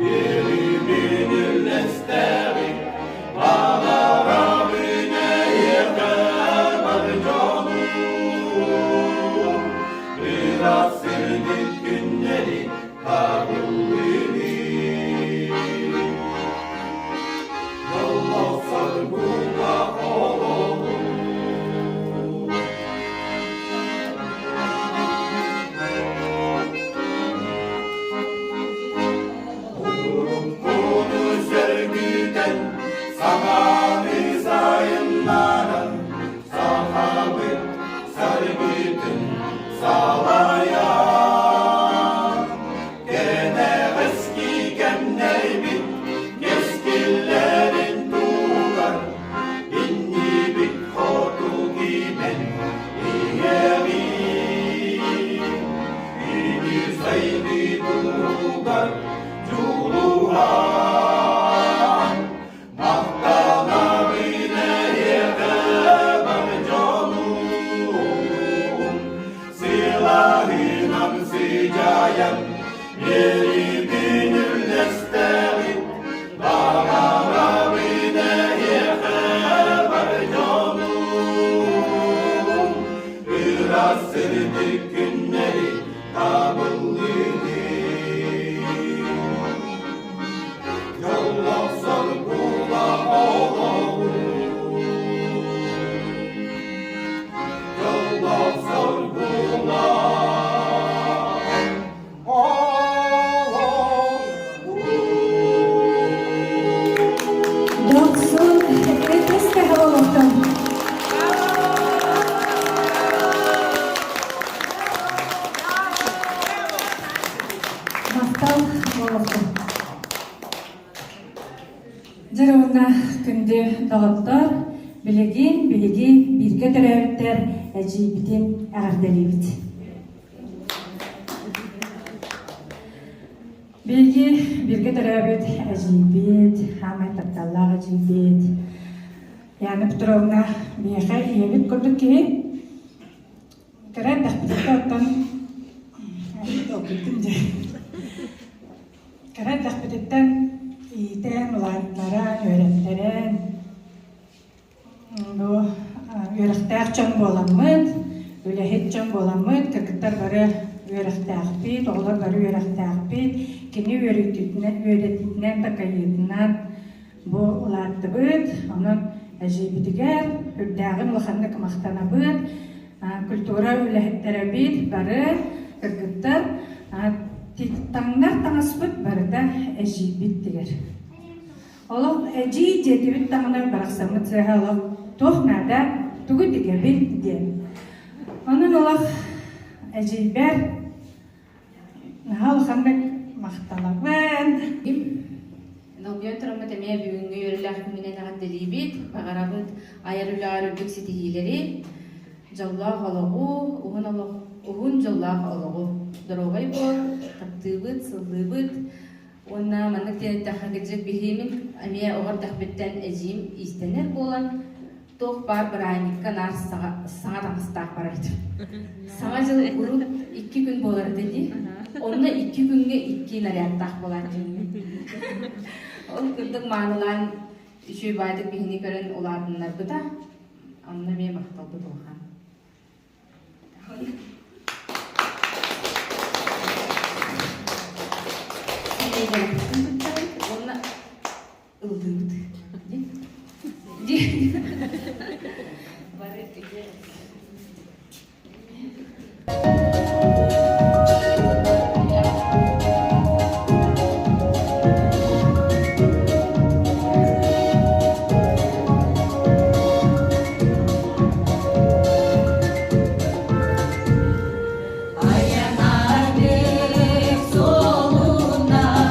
үөрүүбүн үллэстэҕин, баҕарабын эйиэхэ бар дьонум, ыраас сырдык күннэри табыллыыны. Дьоллоох соргуга олоҕу. Уруккуну сөргүтэн, саҥаны сайыннаран, сахабыт саргытын салайан, кэнэҕэски кэмнэрбит кэскиллэрин туһугар иннибит хоту кимэн иһэбит. Үүнүү сайдыы туһугар дьулуһан, махтанабын эһиэхэ бар дьонум. Сылаһынан сыдьаайан, биэрибин үллэстэҕин, баҕарабын эһиэхэ. Махтал буолуохтун. Дьэ уонна күндү доҕоттор, билигин биһиги бииргэ төрөөбүттэр эдьиийбитин эҕэрдэлиибит. Биһиги бииргэ төрөөбүт эдьиийбит, хаамай тапталлаах эдьиийбит Яна Петровна биһиэхэ ийэбит курдук киһи. Кыра эрдэхпититтэн оттон долгуйдум дьэ. Кыра эрдэхпититтэн иитэн, улааттаран, үөрэттэрэн, бу үөрэхтээх дьон буоламмыт, үлэһит дьон буоламмыт, кыргыттар бары үөрэхтээхпит, оҕолор бары үөрэхтээхпит, кини үөрүүтүнэн, үөрэтиитинэн, такайыытынан бу улааттыбыт. Онон эдьиийбитигэр үрдээҕин улаханнык махтанабыт. Культура үлэһиттэрэбит бары кыргыттар таҥнар таҥаспыт барыта эдьиийбит тигэр. Олох эдьиий дьиэтибит таҥнар барахсаммыт сыаһа олох туох наада, тугу тигэбит диэн. Онон олох эдьиийбэр наһаа улаханнык махталабын. Долгуйан тураммыт эмиэ бүгүҥҥү үөрүүлээх күнүнэн эҕэрдэлиибит, баҕарабыт айар үлэҕэр үрдүк ситиһиилэри, дьоллоох олоҕу, уһун олох, уһун дьоллоох олоҕу. Доруобай буол, таптыыбыт, сыллыыбыт. Уонна маннык диэн эттэххэ, кырдьык биһиэмин эмиэ оҕо эрдэхпиттэн эдьиийим иистэнэр буолан, туох баар бырааһынньыкка наар саҥа, саҥа таҥастаах барар этим. Саҥа дьыл урут икки күн буолар этэ дии. Онно икки күҥҥэ икки нарядтаах буолааччым. Ол курдук маанылаан үчүгэй баайдык биһини көрөн улаатыннарбыта. Онно эмиэ махталбыт улахан. Уонна ыллыыбыт. Бары Айанарбыт суолунан.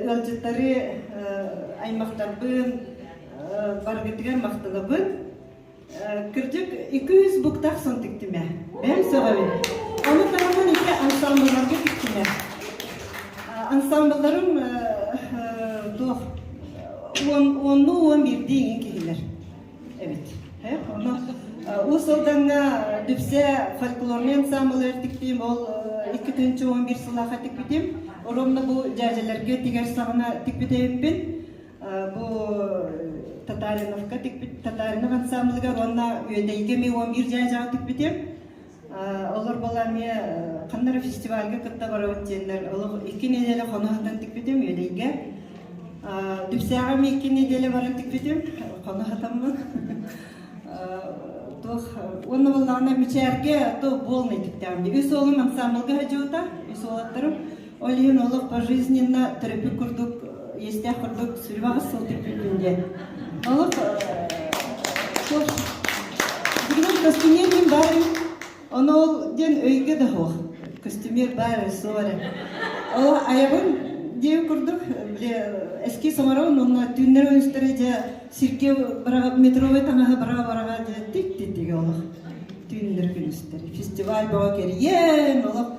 ыалдьыттары аймахтарбын барыгытыгар махтанабын. Кырдьык, 200 буктах сон тиктимэ. Бэйэм сөҕөбүн. Ону таһынан ити ансамблларга тиктимэ. Ансамблларым туох уоннуу уон биирдии иҥин киһилэр эбит. Ону Уус Алдаҥҥа Дүпсэ фольклорный ансамблыгар тиктим, ол 2011 сыллаахха тикпитим. Оромно бу дьээдьэлэргэ тигэр саҕана тикпит эбиппин. Бу Татариновка тикпит Татаринов ансамблыгар уонна Үөдэйгэ эмиэ 11 дьээдьэҕэ тикпитим. Олор буола эмиэ ханна эрэ фестивальга кытта барабыт диэннэр олох икки нэдиэлэ хоно сытан тикпитим Үөдэйгэ. Дүпсээҕэ эмиэ икки нэдиэлэ баран тикпитим хоно сытаммын. Туох уонна буоллаҕына Мичээргэ то буолнай тиктэҕим дии. Үс уолум ансамблга сылдьыбыта, үс уолаттарым. Ол иһин олох пожизненно төрөппүт курдук, иэстээх курдук сүрүбаҕас сыл тикпиппин диэн. Олох туох билигин костюмер мин баар Ону ол диэн өйгө да суох. Костюмер баар эрэ, суох эрэ. Ол айабын диэн курдук, били эскиз оҥоробун уонна түүннэри үнүстэрэ дьэ сиргэ быраҕа метровой таҥаһы быраҕа-быраҕа дьэ тик-тик олох түүннэри күнүстэри. Фестиваль бөҕө кэрийэн олох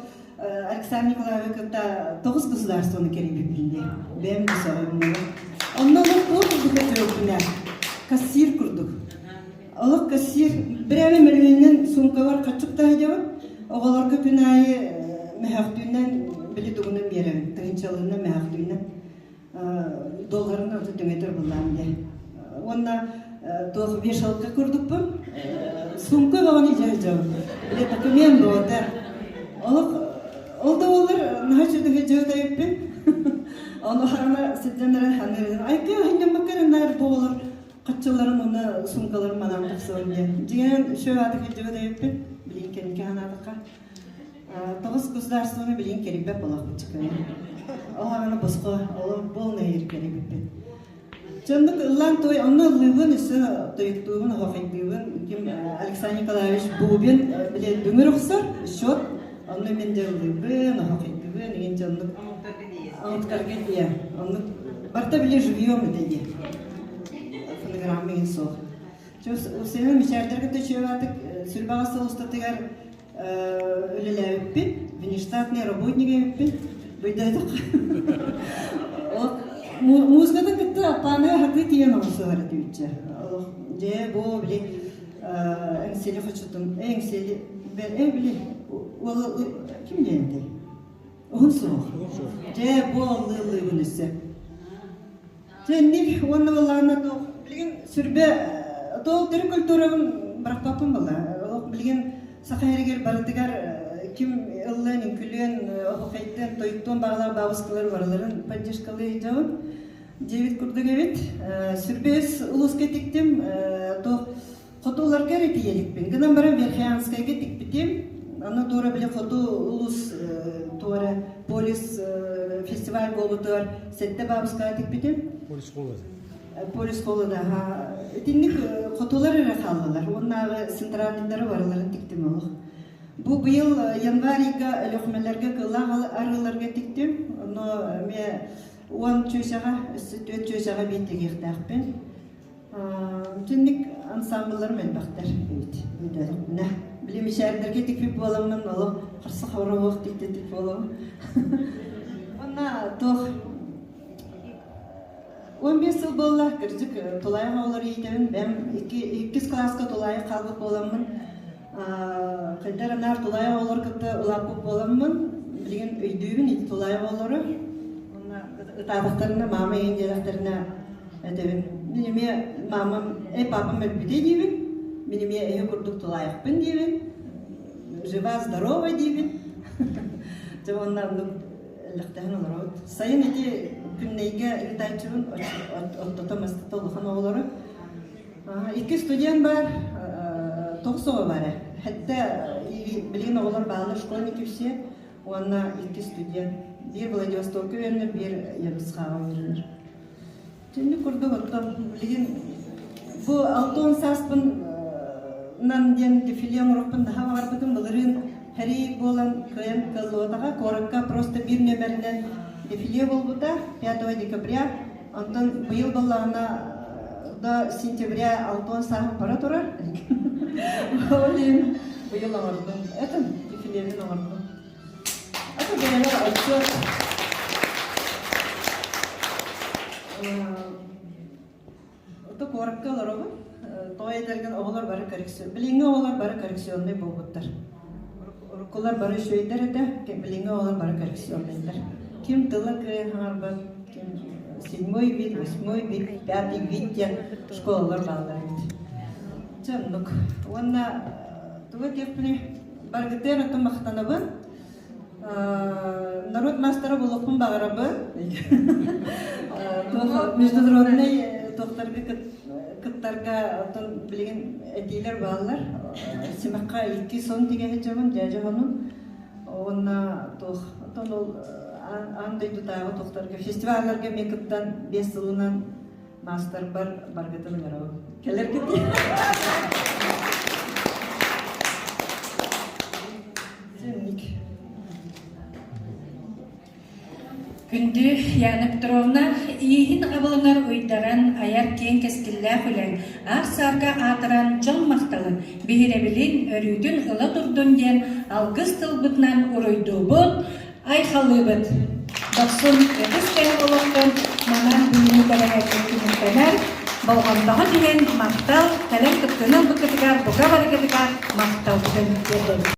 Александр Николаевы кытта тоҕус государствоны кэрийбиппин дии. Бэйэм да сөҕөбүн. Онно олох туох курдук өтүөппүнэ кассир курдук. Олох кассир бирээмэ мөлүйүөнүнэн суумкабар хаччык таһыйабын. Оҕолорго күн аайы мөһөхтүүнэн били тугунан биэрэбин, тыһыынчалыынан мөһөхтүүнэн долларын ото түҥэтэр буллаам диye. Уонна туох вешалка курдукпун. Сумка баҕаны дьэ Били документ буота. Олох ол да буоллар наһаа чөдөһө дьэ Ону харана сылдьан эрэн ханырын. Айка ханньаммакка эрэн буолар хаччыларын уонна суумкаларын манаан тахсыбын диэн. Дьиҥинэн үчүгэй ааты кэлдьибэт эбиппин, билигин кэнники санаатахха. Тоҕус государствоны билигин кэрийбэт буолахпыт чыкайа. Ол аҕаны босхо олох полный иһир кэрийбиппит. Чоннук ыллаан той, онно ыллыыбын, өссө тойуктуубун, оһохайдыыбын. Ким Александр Николаевич Бубин били дүҥүр охсор, счет. Онно мин дьэ ыллыыбын, оһохайдыыбын, игин дьоннук Оҥоттарга тиийэ. Оннук барыта били живьем этэ дии. Фонограмма иһин суох. Усуйа мичээрдэргэ төчүөбаатык сүрбэҕэ сыл устатыгар үлэлээбиппин, внештатный работник эбиппин. Быйдаатах. Музыкатын кытта пааны хатыы тиийэн оҥосуһар этибитчэ. Дьэ, бу били эҥсиэли хочотун, эҥсиэли, э били уол ким диэн Уһун суох. Дьэ, бу ыллыыбын өссө. Дьэ, уонна буоллаҕына туох билигин сүрбэ туол төрүт культурабын бырахпаппын буолла. Олох билигин саха эригэр барытыгар ким ыллыан, үҥкүлүөн, оһохайдыан, тойуктуон баҕалаах бабушкалар барыларын поддержкалыы дьабын. Диэбит курдук эбит. Сүрбэ үс улууска тиктим. Туох Хотуларга эрэ тиийэ иликпин. Гынан баран Верхоянскайга тикпитим. Аны туора били хоту улуус туора полис фестиваль буолбутугар сэттэ бабушкаҕа тикпитим. Полис холода. Полис холода. Итинник хотулар эрэ хааллылар. Уоннааҕы центральныйдары барыларын тиктим олох. Бу быйыл январь ыйга Өлүөхүмэлэргэ кыллаах арыыларга тиктим. Ону эмиэ уон чүөчэҕэ, өссө түөрт чүөчэҕэ биир тигиэхтээхпин. Итинник ансамблларым элбэхтэр эбит өйдөөтөхпүнэ. Били мичээрдэргэ тикпит буоламмын олох харса хабыра тиктэтик буолабын. Уонна туох 15 сыл буолла, кырдьык тулаайах оҕолору иитэбин. Бэйэм иккис кылааска тулаайах хаалбыт буоламмын, хайдар анаар тулаайах оҕолору кытта улааппыт буоламмын, билигин өйдүүбүн ити тулаайах оҕолору. Уонна ытаатахтарына, маама ийэҥ диэтэхтэринэ, Этэбин. Мин эмиэ маамам, э папам өлбүтэ диибин. Мин эмиэ эһи курдук тулаайахпын диибин. Жива, здорова диибин. Дьэ уонна оннук эллэхтэһэн олоробут. Сайын ити күннэйгэ ыытааччыбын оттото мастата улахан оҕолору. Икки студент бар, тоҕус оҕо бар ээ. Хэтте билигин оҕолор бааллар школьники все уонна икки студент. Биир Владивостокка үөрэнэр, биир Ябысхааҕа үөрэнэр. Түннүк курдук оттон билигин бу 60 сааспын нан диэн дефиле оҥоруохпун наһаа баҕарбытым. Былырыын хэрий буолан кыайан кыаллыбатаҕа. Куоракка просто биир нүөмэринэн дефиле буолбута 5 декабря. Онтон быйыл буоллаҕына до сентября 60 сааһым бара турар. Ол иһин быйыл оҥордум. Это дефилебин оҥордум. Это бэйэбэр отчет. Ото куоракка олоробун. Тоҕо этэргин оҕолор бары коррекцион... Билиҥҥи оҕолор бары коррекционнай буолбуттар. Уруккулар бары үчүгэйдэр этэ, билиҥҥи оҕолор бары коррекционнайдар. Ким тыла кыайан хаҥарбат, ким седьмой вид, восьмой вид, пятый вид диэн школалар бааллар эбит. Дьэ оннук. Уонна тугу этиэхпиний, баргытыар оттон махтанабын. Народ мастера буолуохпун баҕарабын. Международный туохтарга кыттарга оттон билигин этиилэр бааллар. Симэххэ икки сон тигэ сылдьабын, дьээдьэ хонун. Уонна туох оттон ол аан дойдутааҕы туохтарга фестивалларга эмиэ кыттан биэс сылынан маастарбар баргытын ыҥырабын. Кэлэргит Күндү Яна Петровна, ииһин абылаҥар уйдаран айар киэҥ кэскиллээх үлэҥ, аар-саарга аатыран дьон махталын, биһирэбилин өрүүтүн ыла турдун диэн алгыс тылбытынан уруйдуубут, айхаллыыбыт. Дохсун ытыс кэһэ олохтон манан бүгүҥҥү тэрээһин түмүктэнэр. Болҕомтоҕо түһэн махтал, кэлэн кыттыны ылбыккытыгар бука барыгытыгар махталбытын тиэрдэбит.